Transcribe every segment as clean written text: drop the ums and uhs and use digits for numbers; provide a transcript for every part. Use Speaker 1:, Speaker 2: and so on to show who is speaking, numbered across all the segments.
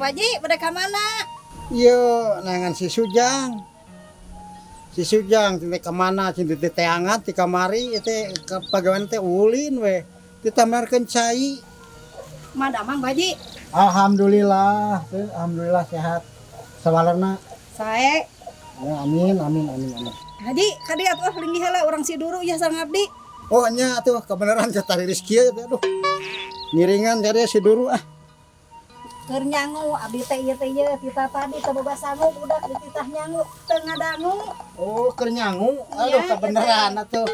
Speaker 1: Pak Haji, pada ka mana?
Speaker 2: Iya, nangan si Sujang. Si Sujang teh ka mana cing teh teangan ti kamari teh ka pagawean teh ulin we. Ditamarkeun cai.
Speaker 1: Madamang Pak Haji.
Speaker 2: Alhamdulillah, teh alhamdulillah sehat. Sawalerna.
Speaker 1: Sae.
Speaker 2: Ya, amin amin amin amin.
Speaker 1: Haji, ka dieu atuh linggih heula urang siduru ya sareng abdi.
Speaker 2: Oh nya atuh kebenaran teh tariris kieu teh aduh. Ngiringan jadi si duru ah.
Speaker 1: Keur nyangu abdi teh ieu teh ieu tita tadi teu boga sangu budak dititah nyangu teu ngadangu.
Speaker 2: Oh, keur nyangu. Aduh,
Speaker 1: Iya,
Speaker 2: kebenaran atuh.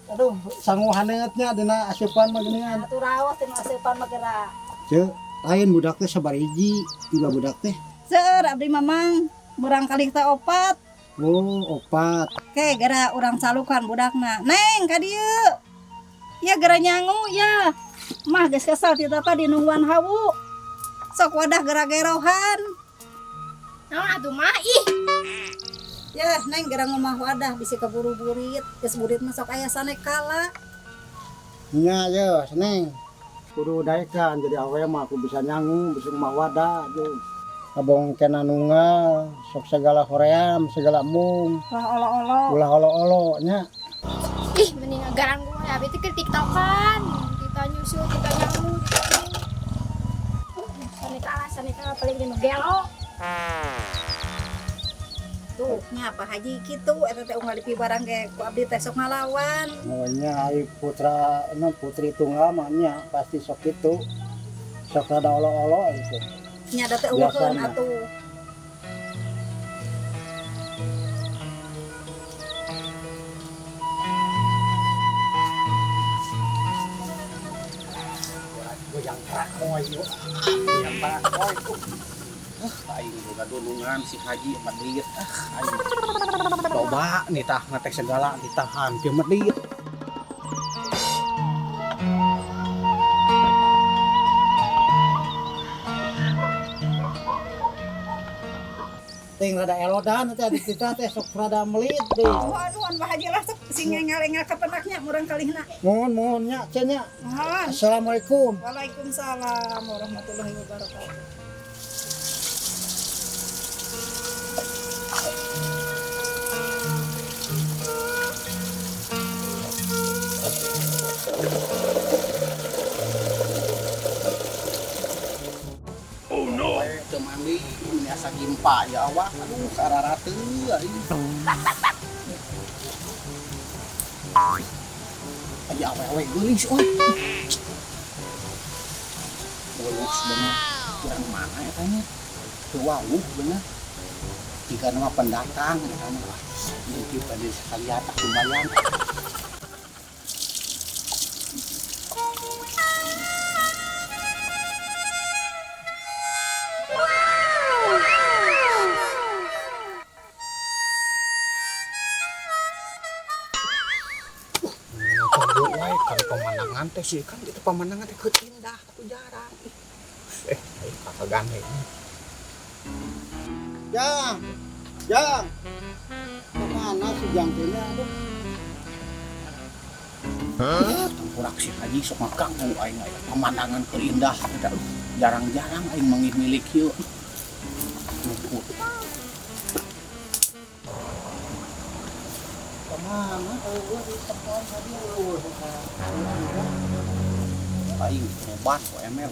Speaker 2: Aduh, sangu haneutnya dina asupan mah geuningan.
Speaker 1: Atuh raos teh asupan mah geura.
Speaker 2: Ceu, lain budak teh sabariji, juga budak teh.
Speaker 1: Seur abdi mamang murang kalih teh opat.
Speaker 2: Oh, opat.
Speaker 1: Oke, geura urang calukan budakna. Neng ka dieu. Ya geura nyangu ya. Mah geus kesal tita tadi nungguan hawu. Sok wadah geura gerohan.
Speaker 3: Naon atuh mah ih.
Speaker 1: Ya, Neng geura ngomah wadah bisi keburu burit. Geus burit mah sok aya sanekala.
Speaker 2: Nya ye, Neng. Kudu daekan jadi awe mah aku bisa nyangu, bisa ngomah wadah jeung kabong kena nunggal, sok segala hoream, segala mung,
Speaker 1: Ulah olo-olo.
Speaker 2: ulah olo-olo nya.
Speaker 3: Ih, mending ngagarang gue abi teh keur tiktokan. Kita nyusul, kita nyangu, kita nyangu. Sanekala, sanekala paling jeung gelo.
Speaker 1: Tuh, nya Pak Haji kitu eta teh unggal dipibarang ge ku abdi teh sok ngalawan.
Speaker 2: Oh nya ai putra nya putri tunggal mah nya pasti sok kitu. Sok rada olo-olo gitu.
Speaker 1: Nya da teh eueuheun
Speaker 2: Biasana.
Speaker 1: atuh.
Speaker 2: Goyang rakoy yuk. Goyang rakoy.
Speaker 4: Aing boga dunungan si Haji medit. Ah, aing. Coba nih tah ngetek segala ditahan kieu medit.
Speaker 2: Ting rada elodan teh di kita teh sok rada melit deh.
Speaker 1: Nuhun nuhun Pak Haji lah sok sing enggal-enggal ka penaknya murang kalihna.
Speaker 2: Mohon mohon nya cenah nya.
Speaker 1: Nuhun.
Speaker 2: Assalamualaikum.
Speaker 1: Waalaikumsalam warahmatullahi wabarakatuh.
Speaker 4: Teu mandi ini asa gimpa ya awak. Aduh, kararate aing. Aya awewe geulis euy. Geulis bener. Kurang mana eta nya? Teu wawuh bener. Jika nama pendatang eta mah. Ieu kieu pada sekalian tak lumayan. Tunggu wae kan pemandangan teh sih kan itu pemandangan teh keur indah tapi jarang. Aing kakak gandeng.
Speaker 2: Jang. Jang. Kemana si Jang teh nya aduh.
Speaker 4: Tengkurak si Haji sok ngaganggu aing aya pemandangan keur indah eta jarang-jarang aing manggih milik ieu. Numpuk.
Speaker 2: Kemana eueuh di tempat tadi eueuh eta.
Speaker 4: Aing obat ku emel.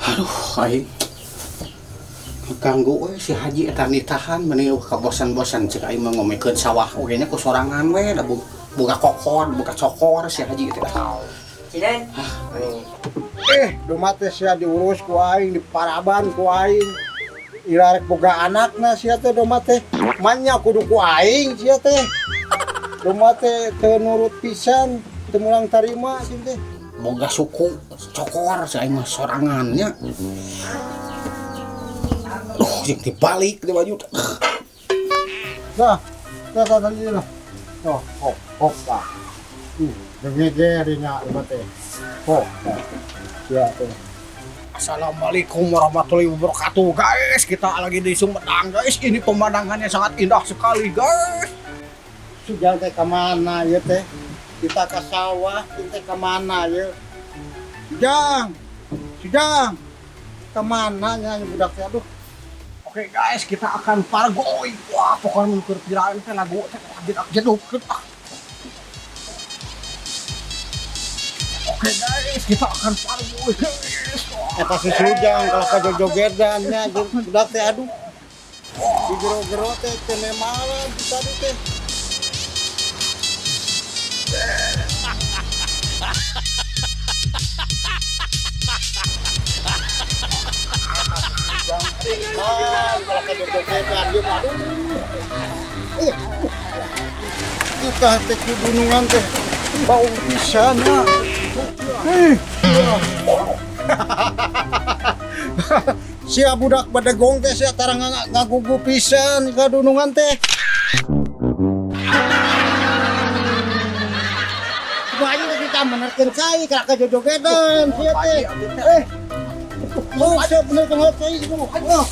Speaker 4: Aduh, aing ganggu we si Haji eta nitahan meni kabosan-bosan cek aing mah ngomekeun sawah oge nya ku sorangan we da boga kokor, boga cokor si Haji teh.
Speaker 5: Cinen.
Speaker 2: Domba teh sia diurus ku aing, diparaban ku aing. Ira rek boga anakna sia teh domba teh. Manya kudu ku aing sia teh. Domba teh teu nurut pisan, teu mulang tarima sia teh.
Speaker 4: Boga suku cokor si aing mah sorangan nya. Duh, jeung dibalik di baju.
Speaker 2: Dah. Dah dah dah dah. Oh, hop hop tah. Gegeger nya ieu teh. Hop. Tah. Sia teh.
Speaker 4: Assalamualaikum warahmatullahi wabarakatuh guys. Kita lagi di Sumedang guys. Ini pemandangannya sangat indah sekali guys.
Speaker 2: Sujang teh ka mana ieu teh? Kita ke sawah, kita ke mana ieu? Sujang. Sujang. Ke mana nya ieu budak teh aduh.
Speaker 4: Oke guys, kita akan pargoy. Wah, pokoknya mun keur viral teh lagu teh jedak jeduk. Ah. Oke guys, kita akan pargoy guys. Wah.
Speaker 2: Eta si Sujang kalau ka jojogedan nya budak teh aduh. Di gero-gero teh teu malam di tadi teh. Ah, kalau ka jojogedan dia mah aduh. Kita teh ku gunungan teh bau pisan nya. Ih. Sia budak badegong teh sia tarang ngagugu pisan ka dunungan teh. Bayu kita menerkeun kai ka jojogedan sia teh. Eh. Oh, sia bener ka kai itu. Oh.